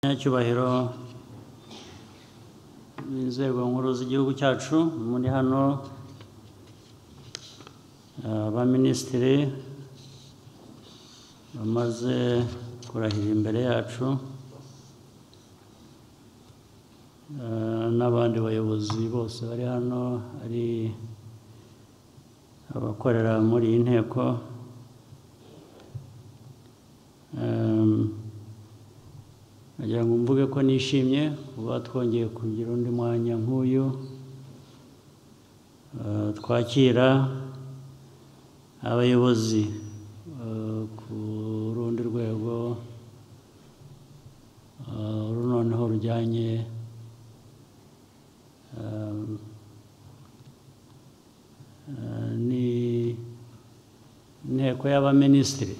Abanyacyubahiro b'inzego nkuru z'igihugu cyacu muri hano, abaminisitiri bamaze kurahira imbere yacu, n'abandi bayobozi bose bari hano, ari abakorera muri iyi nteko, nagira ngo mvuge ko nishimye kuba twongeye kugira undi mwanya nk'uyu, twakira abayobozi ku rundi rwego, uru noneho rujyanye n'inteko y'abaminisitiri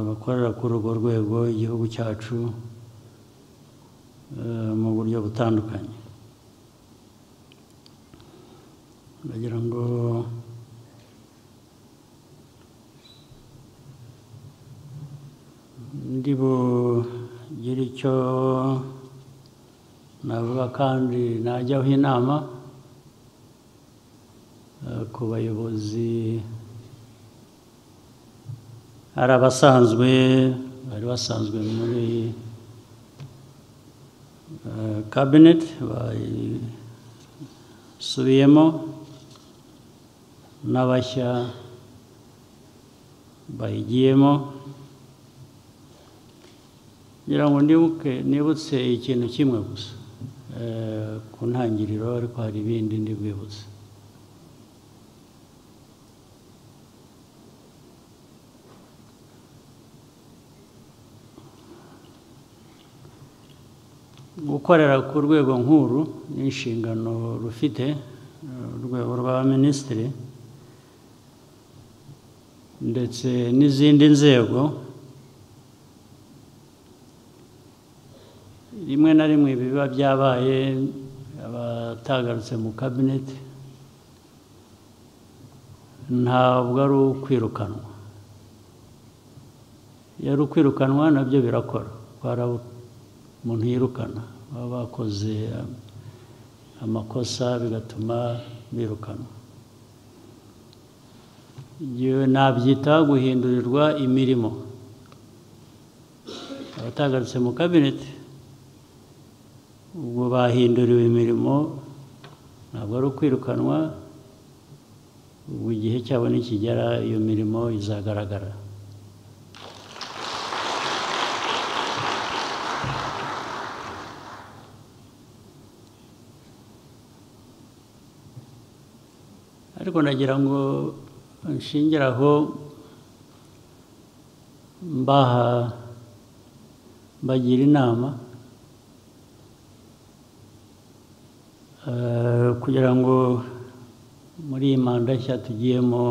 bakorera kuri urwo rwego igihugu cyacu mu buryo butandukanye. Ndagira ngo ndi bugire icyo navuga kandi najyaho inama ku bayobozi, hari abasanzwe bari basanzwe muri cabinet basubiyemo, n'abashya bayigiyemo. Ngira ngo nibutse ikintu kimwe gusa ku ntangiriro, ariko hari ibindi ndi bwibutse. Gukorera ku rwego nkuru n'inshingano rufite urwego rw'abaminisitiri ndetse n'izindi nzego, rimwe na rimwe biba byabaye abatagarutse mu cabinet ntabwo ari ukwirukanwa. Iyo ari ukwirukanwa nabyo birakora, umuntu yirukana baba bakoze amakosa bigatuma birukanwa. Nabyita guhindurirwa imirimo. Abatagarutse mu cabinet ubwo bahinduriwe imirimo, ntabwo ari ukwirukanwa, ubwo igihe cyabo nikigera iyo mirimo izagaragara. Ariko nagira ngo nshingire aho mbagira inama kugira ngo muri iyi manda nshya tugiyemo,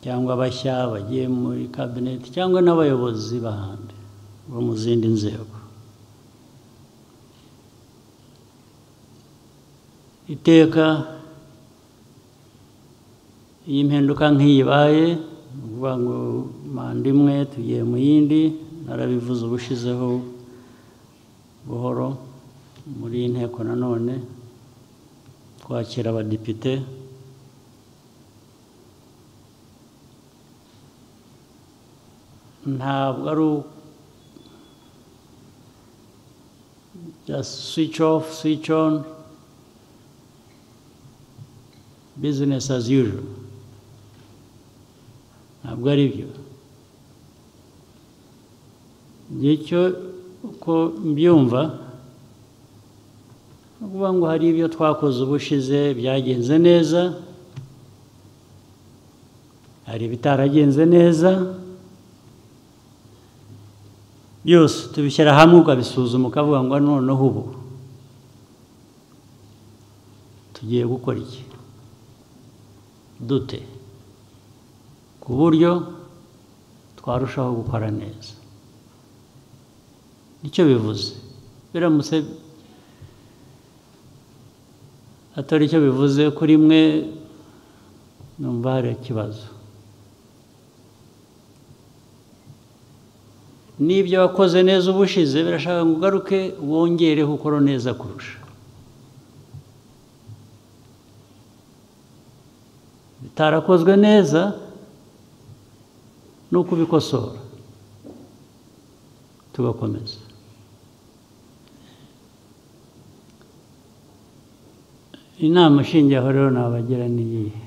cyangwa abashya bagiye muri cabinet, cyangwa n'abayobozi b'ahandi bo mu zindi nzego, iteka iyi mpinduka nk'iyibaye, ni ukuvuga ngo manda imwe tugiye mu yindi, narabivuze ubushizeho buhoro muri iyi nteko nanone twakira abadepite, ntabwo ari just switch off, switch on, business as usual. Ntabwo ari byo. Icyo uko mbyumva ni ukuvuga ngo hari ibyo twakoze ubushize byagenze neza, hari ibitaragenze neza, byose tubishyira hamwe ukabisuzuma ukavuga ngo noneho ubu tugiye gukora iki, dute, ku buryo twarushaho gukora neza. Nicyo bivuze. Biramutse atari icyo bivuze kuri mwe, numva hari ikibazo. N'ibyo wakoze neza ubushize birashaka ngo ugaruke wongereho ukora neza kurusha. Bitarakozwe neza no kubikosora tugakomeza. Inama ishingiyeho rero nabagira ni iyihe?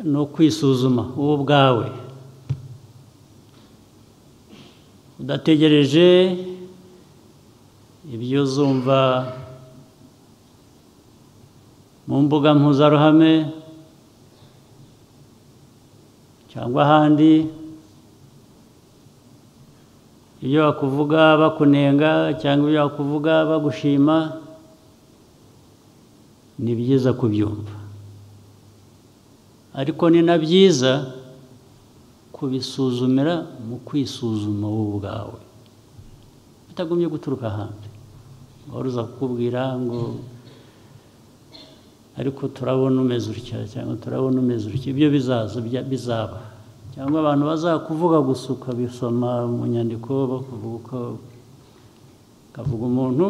Ni ukwisuzuma wowe ubwawe, udategereje ibyo uzumva mu mbuga mpuzaruhame cyangwa ahandi, ibyo bakuvuga bakunenga cyangwa ibyo bakuvuga bagushima. Ni byiza kubyumva, ariko ni na byiza kubisuzumira mu kwisuzuma wowe ubwawe, bitagumye guturuka ahandi. Wari uza kukubwira ngo ariko turabona umeze utya cyangwa turabona umeze utya, ibyo bizaza bizaba, cyangwa abantu bazakuvuga gusa ukabisoma mu nyandiko bakuvuga uko bakavuga umuntu,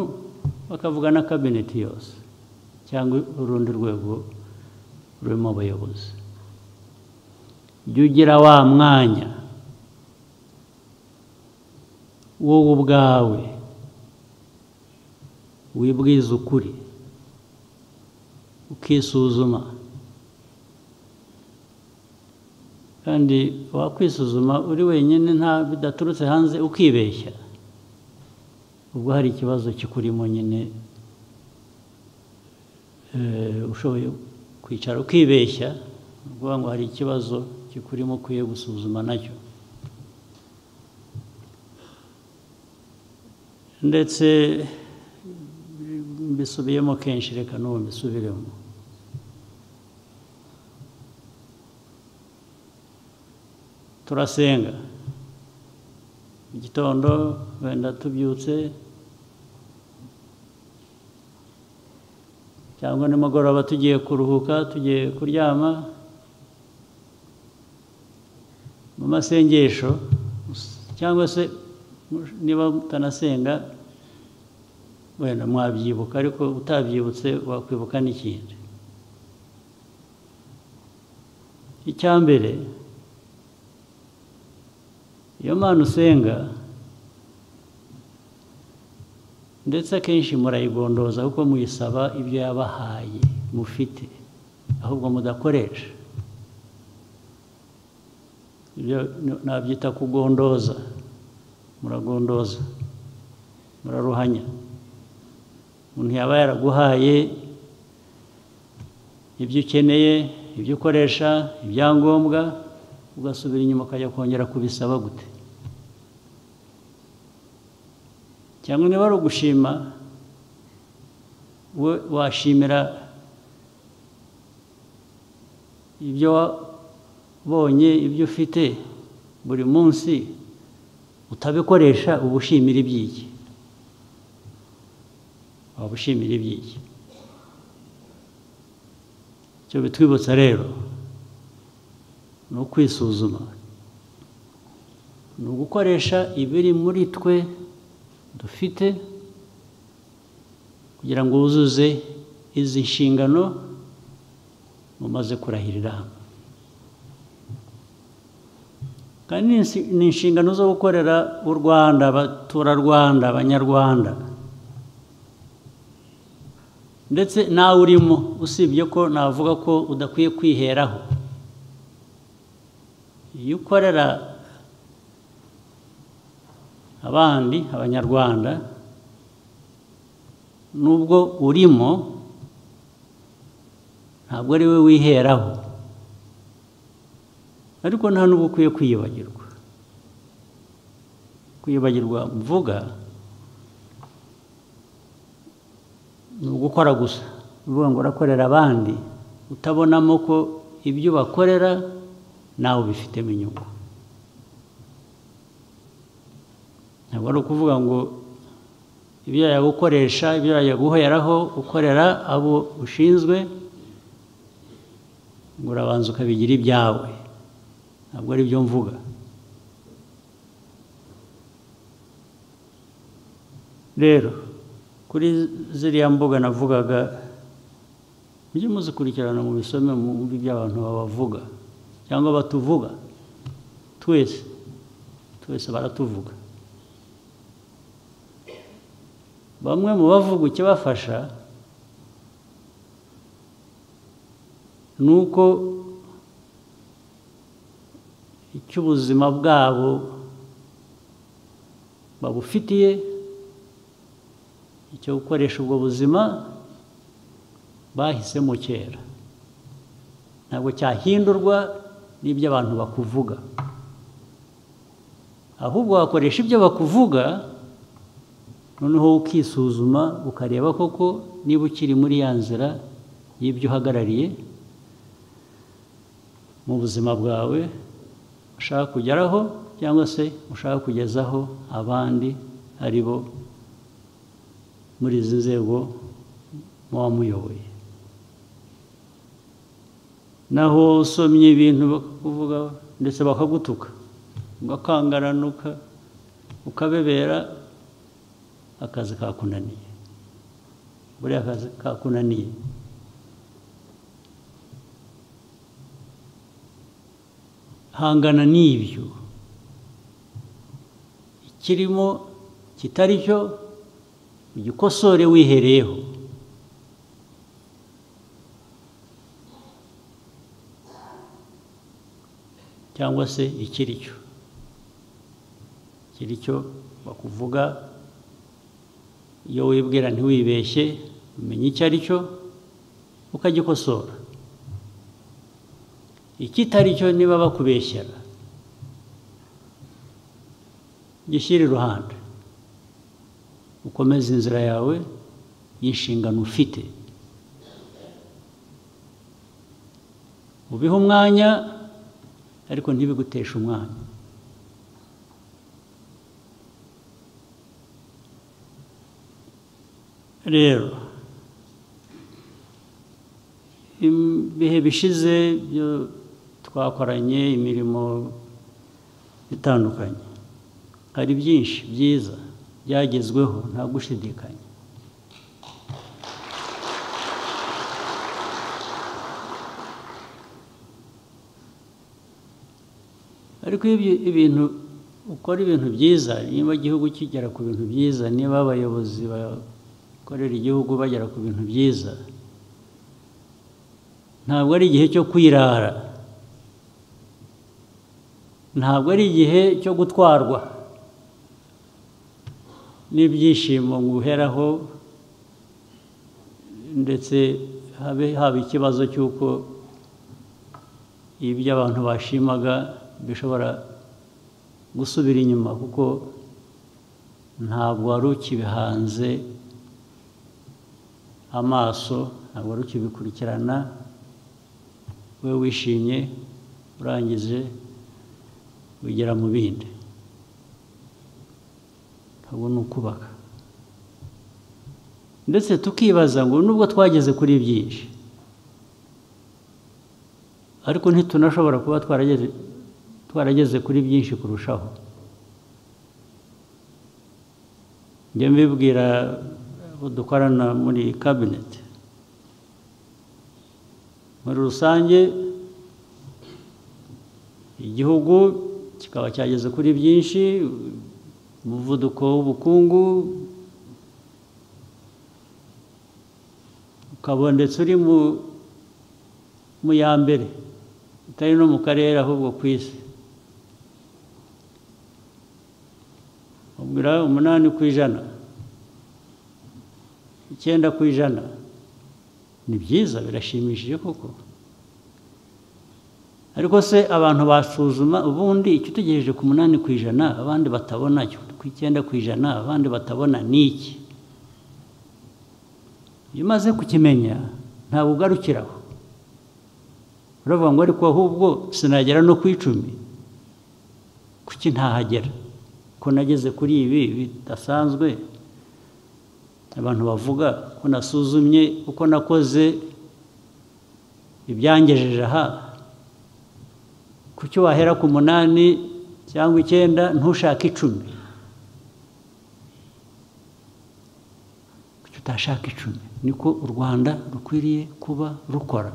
bakavuga na kabineti yose cyangwa urundi rwego rurimo abayobozi. Jya ugira wa mwanya wowe ubwawe wibwiza ukuri, ukisuzuma. Kandi wakwisuzuma uri wenyine nta bidaturutse hanze, ukibeshya, ubwo hari ikibazo kikurimo nyine. Ushoboye kwicara ukibeshya, uvuga ngo hari ikibazo kikurimo ukwiye gusuzuma nacyo. Ndetse mbisubiyemo kenshi, reka n'ubu mbisubiremo. Turasenga mu gitondo, wenda tubyutse cyangwa nimugoroba tugiye kuruhuka, tugiye kuryama, mu masengesho, cyangwa se niba mutanasenga wenda mwabyibuka, ariko utabyibutse wakwibuka n'ikindi. Icya mbere, iyo Mana usenga, ndetse akenshi murayigondoza kuko muyisaba ibyo yabahaye mufite, ahubwo mudakoresha. Ibyo nabyita kugondoza. Muragondoza, muraruhanya. Umuntu yaba yaraguhaye ibyo ukeneye, ibyo ukoresha, ibyangombwa, ugasubira inyuma ukajya kongera kubisaba gute? Cyangwa niba ari ugushima, we washimira ibyo wabonye, ibyo ufite buri munsi, utabikoresha, uba ushimira ibyiki? Waba ushimira ibyiki? Icyo bitwibutsa rero ni ukwisuzuma, ni ugukoresha ibiri muri twe dufite kugira ngo wuzuze izi nshingano mumaze kurahirira hano. Kandi ni inshingano zo gukorera u Rwanda, abaturarwanda, abanyarwanda, ndetse nawe urimo, usibye ko navuga ko udakwiye kwiheraho. Iyo ukorera abandi abanyarwanda, nubwo urimo ntabwo ari we wiheraho, ariko nta nubwo ukwiye kwiyibagirwa. Kwiyibagirwa mvuga ni ugukora gusa, uvuga ngo urakorera abandi, utabonamo ko ibyo bakorera nawe ubifitemo inyungu. Ntabwo ari ukuvuga ngo ibyo yagukoresha, ibyo yaguheraho ukorera abo ushinzwe, ngo urabanza ukabigira ibyawe. Ntabwo ari byo mvuga. Rero kuri ziriya mbuga navugaga, mujye muzikurikirana mu bisome mu by'abantu babavuga cyangwa batuvuga, twese twese baratuvuga. Bamwe mu bavuga ikibafasha nuko icy'ubuzima bwabo babufitiye, icyo gukoresha ubwo buzima bahisemo kera, ntabwo cyahindurwa n'ibyo abantu bakuvuga, ahubwo wakoresha ibyo bakuvuga noneho ukisuzuma ukareba koko niba ukiri muri ya nzira y'ibyo uhagarariye mu buzima bwawe ushaka kugeraho cyangwa se ushaka kugezaho abandi ari bo muri izi nzego muba muyoboye. Naho usomye ibintu bakakuvuga ndetse bakagutuka ugakangaranuka ukabebera, akazi kakunaniye, buriya akazi kakunaniye. Hangana n'ibyo, ikirimo kitari cyo ugikosore wihereyeho. Cyangwa se ikiri cyo bakuvuga, iyo wibwira ntiwibeshye umenya icyo ari cyo ukagikosora. Ikitari cyo niba bakubeshyera gishyira iruhande, ukomeze inzira yawe y'inshingano ufite, ubihe umwanya ariko ntibiguteshe umwanya. Rero ibihe bishize byo twakoranye imirimo itandukanye, hari byinshi byiza byagezweho nta gushidikanya. Ariko ibintu ukora ibintu byiza, niba igihugu kigera ku bintu byiza, niba abayobozi bakorera igihugu bagera ku bintu byiza, ntabwo ari igihe cyo kwirara, ntabwo ari igihe cyo gutwarwa n'ibyishimo ngo uheraho, ndetse habe haba ikibazo cy'uko ibyo abantu bashimaga bishobora gusubira inyuma, kuko ntabwo wari ukibihanze amaso, ntabwo wari ukibikurikirana, we wishimye urangije ugera mu bindi. Ntabwo ni ukubaka. Ndetse tukibaza ngo nubwo twageze kuri byinshi, ariko ntitunashobora kuba twarageze kuri byinshi kurushaho. Njye mbibwira abo dukorana muri cabinet, muri rusange igihugu kikaba cyageze kuri byinshi, umuvuduko w'ubukungu ukaba ndetse uri mu ya mbere, utari no mu karere ahubwo ku isi. Ubwira 8%, 9%, ni byiza, birashimishije koko. Ariko se abantu basuzuma ubundi icyo utegereje ku 8% abandi batabona, ku 9% abandi batabona ni iki? Iyo umaze kukimenya ntabwo ugarukiraho, uravuga ngo ariko ahubwo sinagera no ku 10, kuki ntahagera ko nageze kuri ibi bidasanzwe abantu bavuga ko nasuzumye uko nakoze ibyangejeje aha, Kuki wahera ku 8 cyangwa 9 ntushake 10? Kuki utashaka 10? Niko u Rwanda rukwiriye kuba rukora.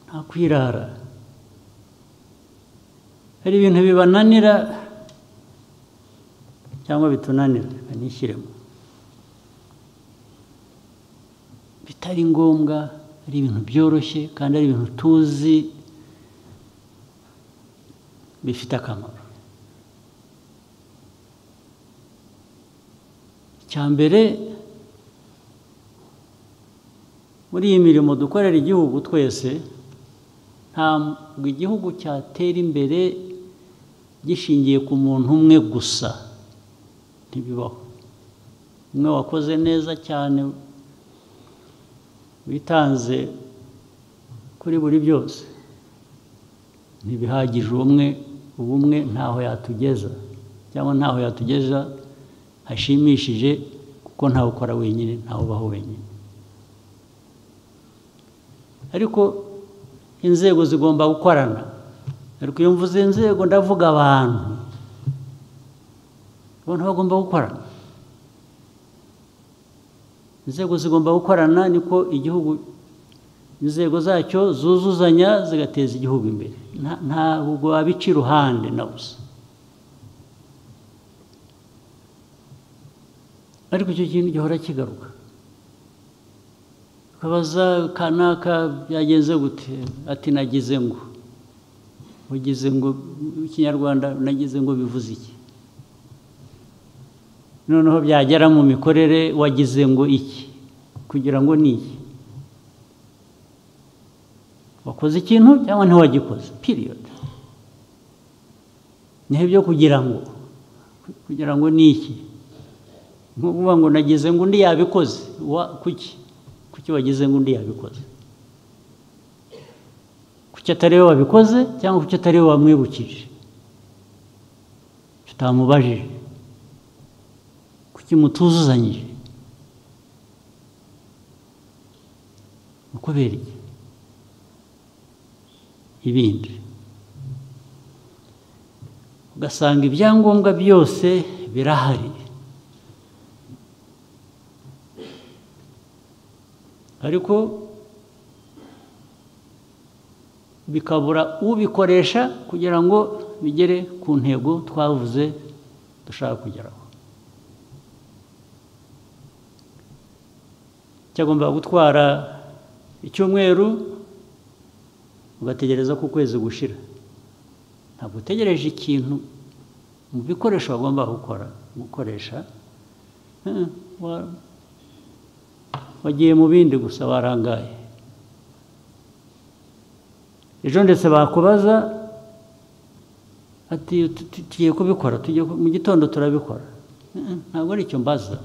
Nta kwirara. Hari ibintu bibananira cyangwa bitunanira, kanishyiremo bitari ngombwa, ari ibintu byoroshye kandi ari ibintu tuzi bifite akamaro. Icya mbere, muri iyi mirimo dukorera igihugu twese, ntabwo igihugu cyatera imbere gishingiye ku muntu umwe gusa, ntibibaho. Umwe wakoze neza cyane witanze kuri buri byose ntibihagije. Ubumwe ntaho yatugeza, cyangwa ntaho yatugeza hashimishije, kuko ntawe ukora wenyine, ntawe ubaho wenyine. Ariko inzego zigomba gukorana. Ariko iyo mvuze inzego ndavuga abantu. Abantu bagomba gukorana. Inzego zigomba gukorana, niko igihugu inzego zacyo zuzuzanya zigateza igihugu imbere. Ntabwo wabica iruhande na busa. Ariko icyo kintu gihora kigaruka. Ukabaza kanaka byagenze gute, ati nagize ngo. Ugize ngo Ikinyarwanda nagize ngo bivuze iki? Noneho byagera mu mikorere wagize ngo iki? Kugira ngo ni iki? Wakoze ikintu cyangwa ntiwagikoze, period. Niho ibyo kugira ngo ni iki? Nkuvuga ngo nagize ngo undi yabikoze, kuki? Kuki wagize ngo undi yabikoze? Kuki atari we wabikoze cyangwa kuki atari we wamwibukije? Tutamubajije. Kuki mutuzuzanyije? Ukubera iki? Ibindi ugasanga ibyangombwa byose birahari, ariko bikabura ubikoresha kugira ngo bigere ku ntego twavuze dushaka kugeraho. Cyagomba gutwara icyumweru, ugategereza ko ukwezi gushira. Ntabwo utegereje ikintu mu bikoresho bagomba gukoresha, wagiye mu bindi gusa, warangaye. Ejo ndetse bakubaza ati tugiye kubikora, tugiye mu gitondo turabikora. Ntabwo ari icyo mbaza.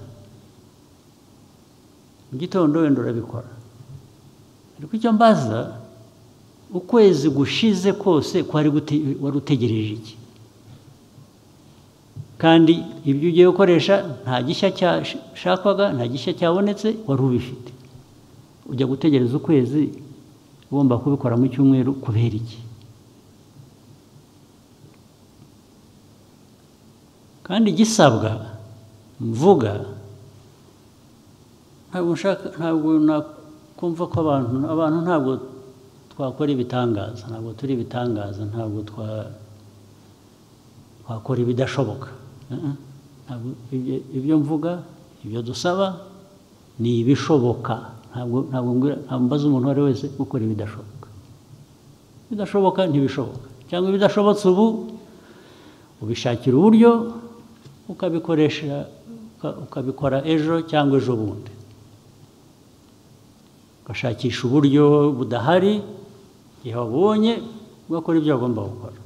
Mu gitondo wenda urabikora, ariko icyo mbaza, ukwezi gushize kose kwari wari utegereje iki? Kandi ibyo ugiye gukoresha nta gishya cyashakwaga, nta gishya cyabonetse, wari ubifite. Ujya gutegereza ukwezi ugomba kubikora mu cyumweru kubera iki? Kandi gisabwa mvuga, ntabwo nshaka, ntabwo nakumva ko abantu ntabwo twakora ibitangaza, ntabwo turi ibitangaza, ntabwo twakora ibidashoboka. Ntabwo ibyo mvuga, ibyo dusaba ni ibishoboka. Ntabwo mbaza umuntu uwo ari wese gukora ibidashoboka. Ibidashoboka ntibishoboka, cyangwa ibidashobotse ubu ubishakira uburyo ukabikoresha, ukabikora ejo cyangwa ejo bundi. Ugashakisha uburyo budahari, igihe wabonye ugakora ibyo wagomba gukora.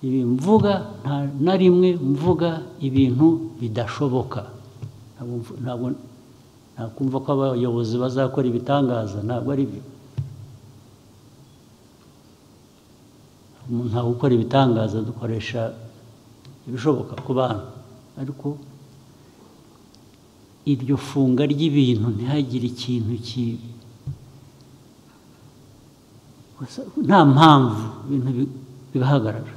Ibi mvuga nta na rimwe mvuga ibintu bidashoboka. Ntabwo nakumva ko abayobozi bazakora ibitangaza, ntabwo ari byo. Ntabwo gukora ibitangaza, dukoresha ibishoboka ku bantu, ariko iryo funga ry'ibintu ntihagire ikintu Nta mpamvu ibintu bigahagarara.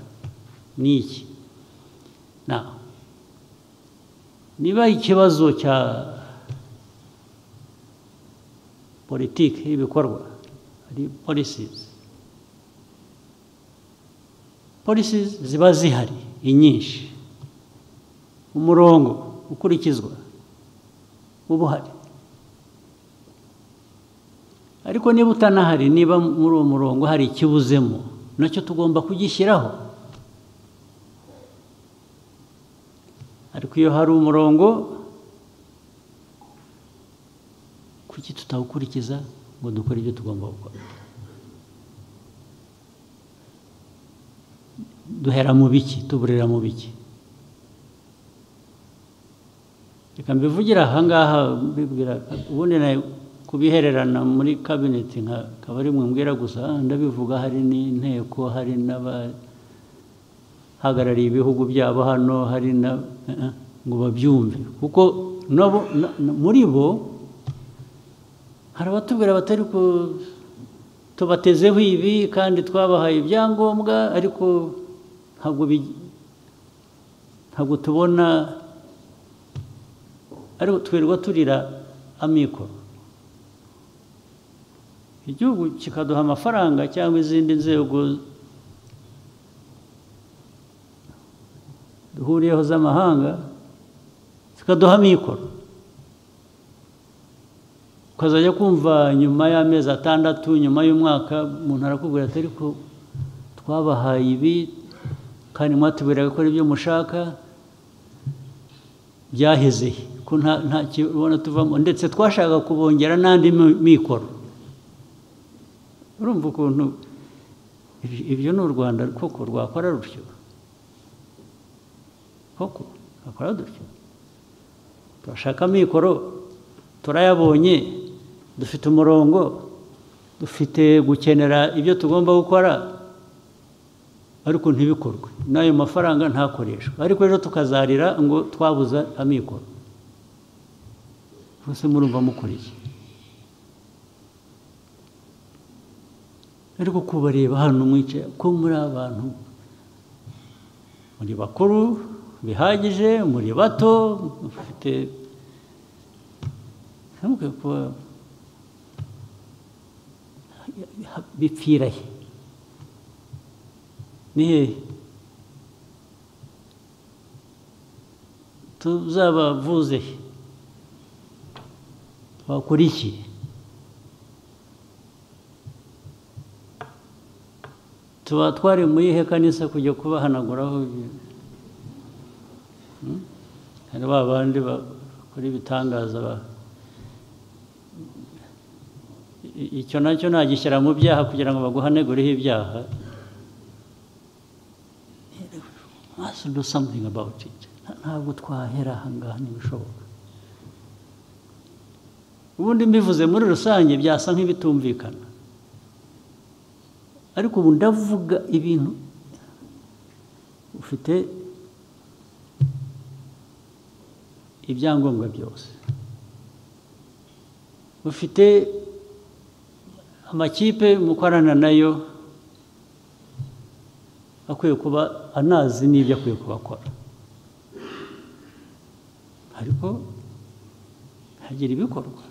Ni iki? Niba ikibazo cya politiki y'ibikorwa ari policies, policies ziba zihari inyinshi, umurongo ukurikizwa uba uhari. Ariko niba utanahari, niba muri uwo murongo hari ikibuzemo, nacyo tugomba kugishyiraho. Ariko iyo hari umurongo, kuki tutawukurikiza ngo dukore ibyo tugomba gukora? Duhera mu biki, tuburira mu biki? Reka mbivugira aha ngaha, mbibwira ubundi kubihererana muri cabinet nkaba ari mwembwira gusa, ndabivuga hari n'inteko, hari n'abahagarariye ibihugu byabo hano, hari na ngo babyumve, kuko muri bo hari abatubwira batari ko tubatezeho ibi kandi twabahaye ibyangombwa, ariko ntabwo tubona, ariko twirirwa turira amikoro. Igihugu kikaduha amafaranga cyangwa izindi nzego duhuriyeho z'amahanga zikaduha amikoro, ukazajya kumva nyuma y'amezi 6, nyuma y'umwaka, umuntu arakubwira ati ariko twabahaye ibi kandi mwatubwira gukora ibyo mushaka, byaheze ko nta kibona tuvamo, ndetse twashaka kubongera n'andi mikoro. Urumva ukuntu ibyo ni u Rwanda koko rwakora rutyo, koko rwakora rutyo. Turashaka amikoro, turayabonye, dufite umurongo, dufite gukenera ibyo tugomba gukora, ariko ntibikorwe, n'ayo mafaranga ntakoreshwe, ariko ejo tukazarira ngo twabuze amikoro. Bose murumva mukora iki? Ariko kubareba hano mwicaye ko muri abantu muri bakuru bihagije, muri bato mufite kuba bipfira he? Ni hehe tuzabavuze? Twakora iki? Tuba twari muri ihe kanisa kujya kubahanaguraho? Hari ba bandi bakora ibitangaza, icyo nacyo nagishyira mu byaha kugira ngo baguhanegureho ibyaha. Must do something about it. Ntabwo twahera aha ngaha, ntibishoboka. Ubundi mbivuze muri rusange byasa nk'ibitumvikana, ariko ubu ndavuga ibintu ufite ibyangombwa byose, ufite amakipe mukorana nayo akwiye kuba anazi n'ibyo akwiye kubakora, ariko hagira ibikorwa.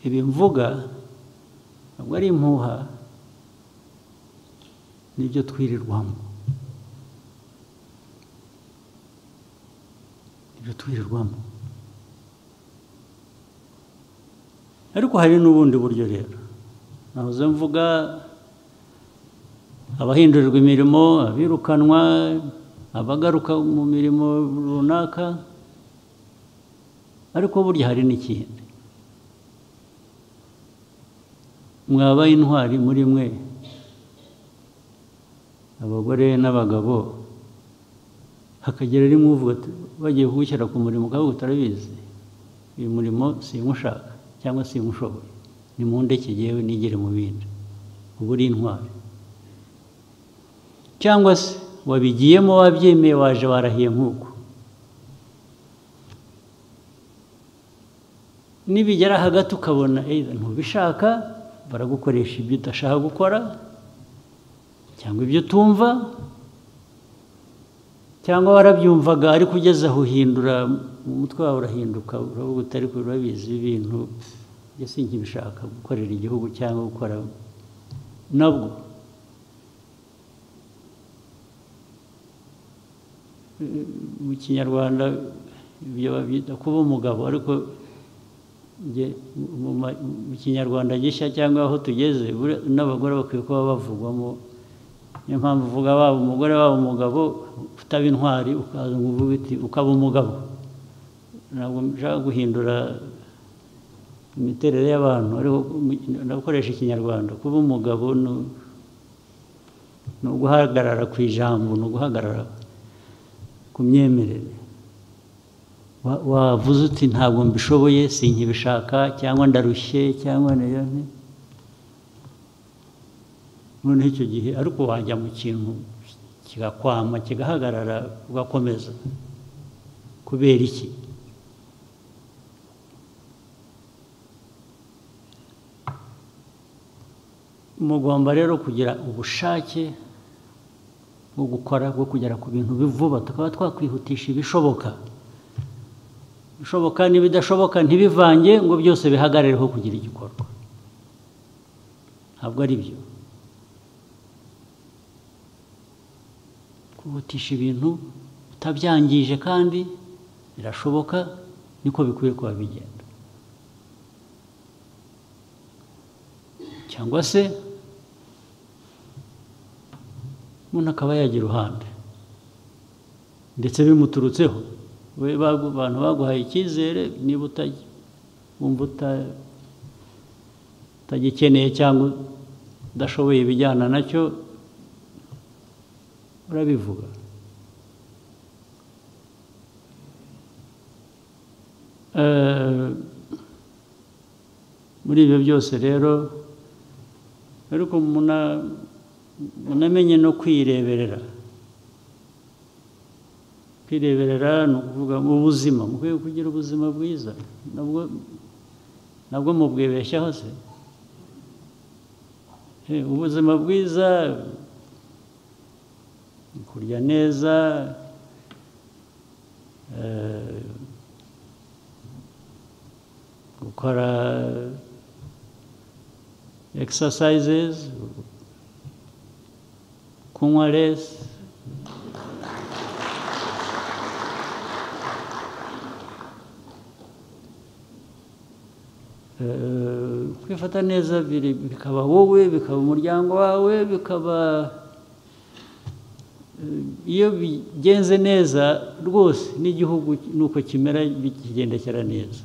Ibi mvuga ntabwo ari impuha, nibyo twirirwamo, nibyo twirirwamo. Ariko hari n'ubundi buryo rero nahoze mvuga, abahindurirwa imirimo, abirukanwa, abagaruka mu mirimo runaka, ariko burya hari n'ikindi. Mwabaye intwari muri mwe, abagore n'abagabo, hakagera rimwe uvuga bagiye kugushyira ku murimo ukavuga utarabizi, uyu murimo simushaka cyangwa simushoboye, nimundeke jyewe nigere mu bindi. Ubu uri intwari. Cyangwa se wabigiyemo wabyemeye, waje warahiye nk'uko. Nibigera hagati ukabona ntubishaka, baragukoresha ibyo udashaka gukora cyangwa ibyo utumva, cyangwa warabyumvaga ariko ugeze aho uhindura mu mutwe wawe, urahinduka uravuga uti ariko urabizi ibintu njye sinkibishaka gukorera igihugu cyangwa gukora nabwo. Mu Kinyarwanda ibyo babyita kuba umugabo, ariko mu Kinyarwanda gishya cyangwa aho tugeze n'abagore bakwiye kuba bavugwamo. Niyo mpamvu uvuga waba umugore waba umugabo, utaba intwari ukaza ngo uvuge uti ukaba umugabo. Ntabwo nshaka guhindura imiterere y'abantu, ariko ndakoresha Ikinyarwanda. Kuba umugabo ni uguhagarara ku ijambo, ni uguhagarara ku myemerere. Wavuze uti ntabwo mbishoboye, sinkibishaka, cyangwa ndarushye, cyangwa nti noneho icyo gihe ariko wajya mu kintu kigakwama kigahagarara ugakomeza. Kubera iki? Mugomba rero kugira ubushake bwo gukora, bwo kugera ku bintu vuba, tukaba twakwihutisha ibishoboka. Ibishoboka n'ibidashoboka ntibivange ngo byose bihagarareho kugira igikorwa. Ntabwo ari byo. Kwihutisha ibintu utabyangije kandi birashoboka, niko bikwiye kuba bigenda. Cyangwa se umuntu akaba yagira uruhande ndetse bimuturutseho. Abantu baguhaye icyizere, niba wumva utagikeneye cyangwa udashoboye ibijyana nacyo, urabivuga. Muri ibyo byose rero, ariko munamenye no kwireberera. Kwireberera ni ukuvuga mu buzima, mukwiye kugira ubuzima bwiza, nabwo mubwibeshyaho se. Ubuzima bwiza, kurya neza, gukora exercises, kunywa less, kwifata neza, bikaba wowe, bikaba umuryango wawe, bikaba iyo bigenze neza rwose n'igihugu nuko kimera bikigendekera neza.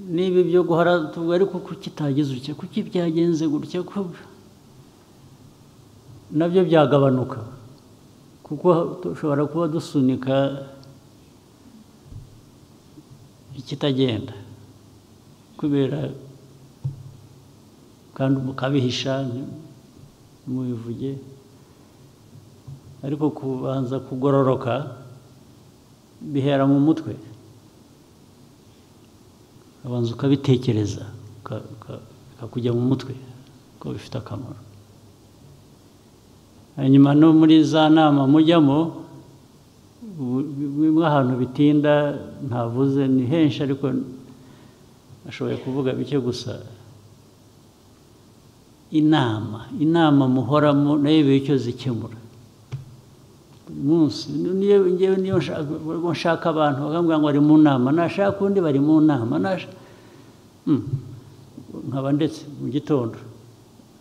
Niba ibyo guhora tuvuga ariko kuki itagize utya, kuki byagenze gutya, nabyo byagabanuka, kuko dushobora kuba dusunika ikitagenda kubera, kandi mukabihisha mubivuge, ariko kubanza kugororoka bihera mu mutwe, abanza ukabitekereza bikakujya mu mutwe ko bifite akamaro. Hanyuma no muri za nama mujyamo, bimwe ahantu bitinda ntavuze ni henshi, ariko ashoboye kuvuga bike gusa. Inama muhoramo nayo icyo zikemura buri munsi. Niyo nshaka abantu bakambwira ngo bari mu nama, nashaka undi bari mu nama, nkaba ndetse mu gitondo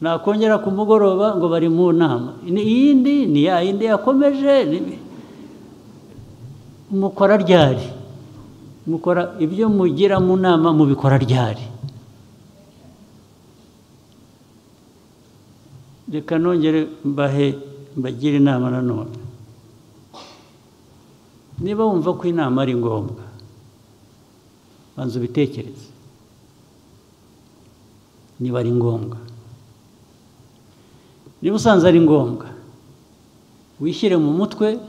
nakongera ku mugoroba ngo bari mu nama, iyindi ni ya yindi yakomeje. Mukora ryari? Mukora ibyo mugira mu nama mubikora ryari? Reka nongere mbagire inama nanone. Niba wumva ko inama ari ngombwa, banza ubitekereze niba ari ngombwa. Niba usanze ari ngombwa, Wishyire mu mutwe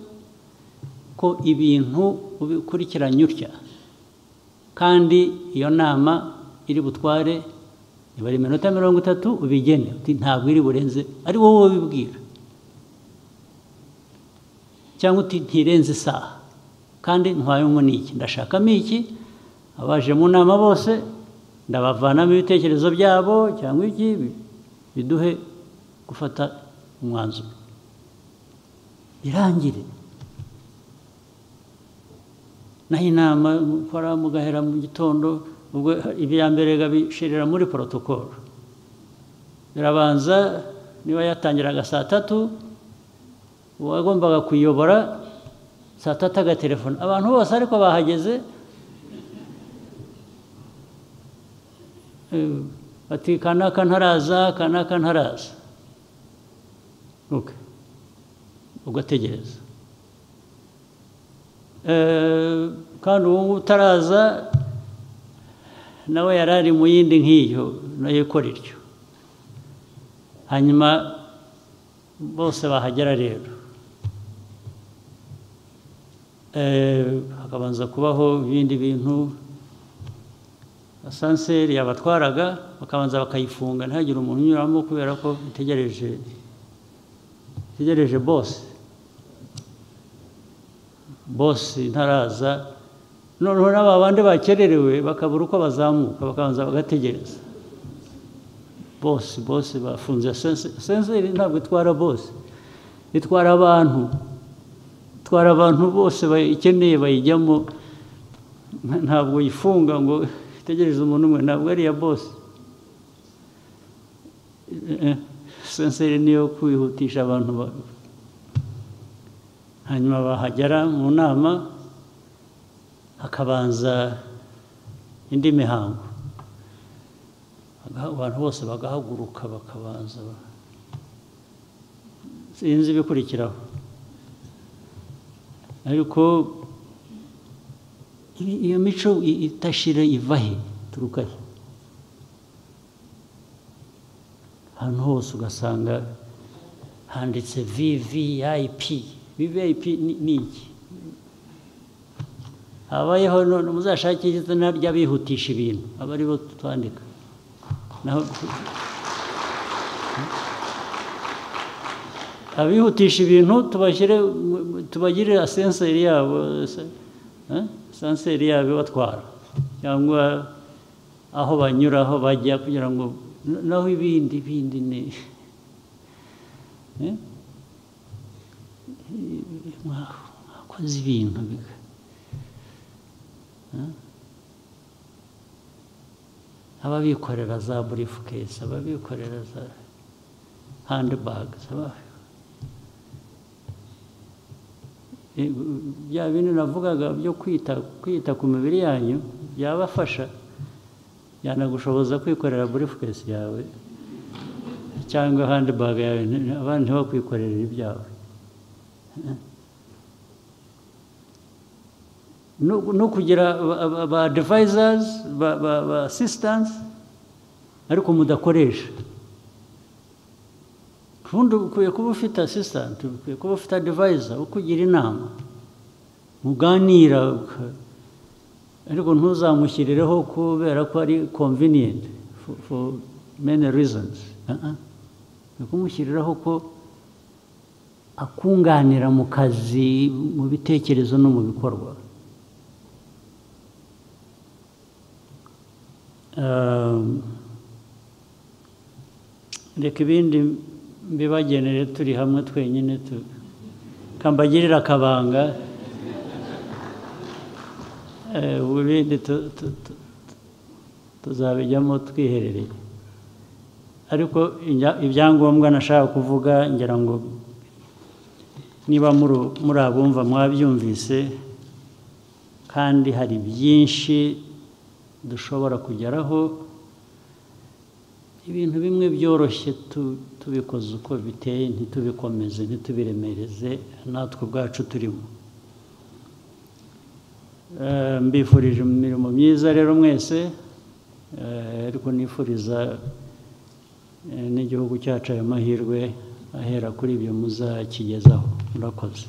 ko ibintu ubikurikiranye utya, kandi iyo nama iri butware niba ari iminota 30 ubigene, uti ntabwo iri burenze, ari wowe ubibwira, cyangwa uti ntirenze isaha, kandi ntwayemo n'iki, ndashakamo iki, abaje mu nama bose ndabavanamo ibitekerezo byabo cyangwa iki, biduhe gufata umwanzuro irangire. Naho inama mukora mugahera mu gitondo, ubwo ibya mbere gabishirira muri protocol, birabanza niba yatangiraga saa 3, uwagombaga kuyobora saa 3 agatelefona abantu bose, ariko bahageze bati kanaka ntaraza, kanaka ntaraza, okay, ugategereza. Kandi uwo utaraza nawe yarari mu yindi nk'iyo nayo ikora iryo. Hanyuma bose bahagera rero, hakabanza kubaho ibindi bintu. Asanseri yabatwaraga bakabanza bakayifunga ntihagire umuntu unyuramo, kubera ko itegereje boss. Boss ntaraza, noneho n'aba bandi bakererewe bakabura uko bazamuka, bakabanza bagategereza boss. Boss bafunze asanseri, ntabwo itwara boss, itwara abantu, itwara abantu bose bayikeneye bayijyamo, ntabwo yifunga ngo itegereze umuntu umwe, ntabwo ari iya boss. Asanseri niyo kwihutisha abantu. Hanyuma bahagera mu nama hakabanza indi mihango, abantu bose bagahaguruka bakabanza, sinzi ibikurikiraho, ariko iyo mico itashira iva he, ituruka he? Ahantu hose ugasanga handitse VVIP. VVIP ni iki? Habayeho none muzashakire izina ry'abihutisha ibintu, aba aribo twandika. Naho abihutisha ibintu tubashyire, tubagirire asanseri yabo, asanseri yabo ibatwara, cyangwa aho banyura, aho bajya, kugira ngo naho ibindi bindi ni mwakoze ibintu. Ababikorera za briefcase, ababikorera za handbags, bya bintu navugaga byo kwita ku mibiri yanyu byabafasha, byanagushoboza kwikorera briefcase yawe cyangwa handbag yawe, abandi ntibakwikorera ibyawe. No kugira ba advisors, ba assistants, ariko mudakoresha. Ubundi ukwiye kuba ufite assistant, ukwiye kuba ufite advisor ukugira inama, muganira, ariko ntuzamushyirireho kubera ko ari convenient for many reasons. Kumushyiriraho ko akunganira mu kazi, mu bitekerezo no mu bikorwa. Reka ibindi mbibagenere turi hamwe twenyine, kambagirira akabanga, ibindi tuzabijyamo twiherereye. Ariko ibyangombwa nashaka kuvuga, ngira ngo niba muri abumva mwabyumvise, kandi hari byinshi dushobora kugeraho. Ibintu bimwe byoroshye tubikoze uko biteye, ntitubikomeze, ntitubiremereze, natwe ubwacu turimo. Mbifurije imirimo myiza rero mwese, ariko nifuriza n'igihugu cyacu ayo mahirwe ahera kuri ibyo muzakigezaho. Murakoze.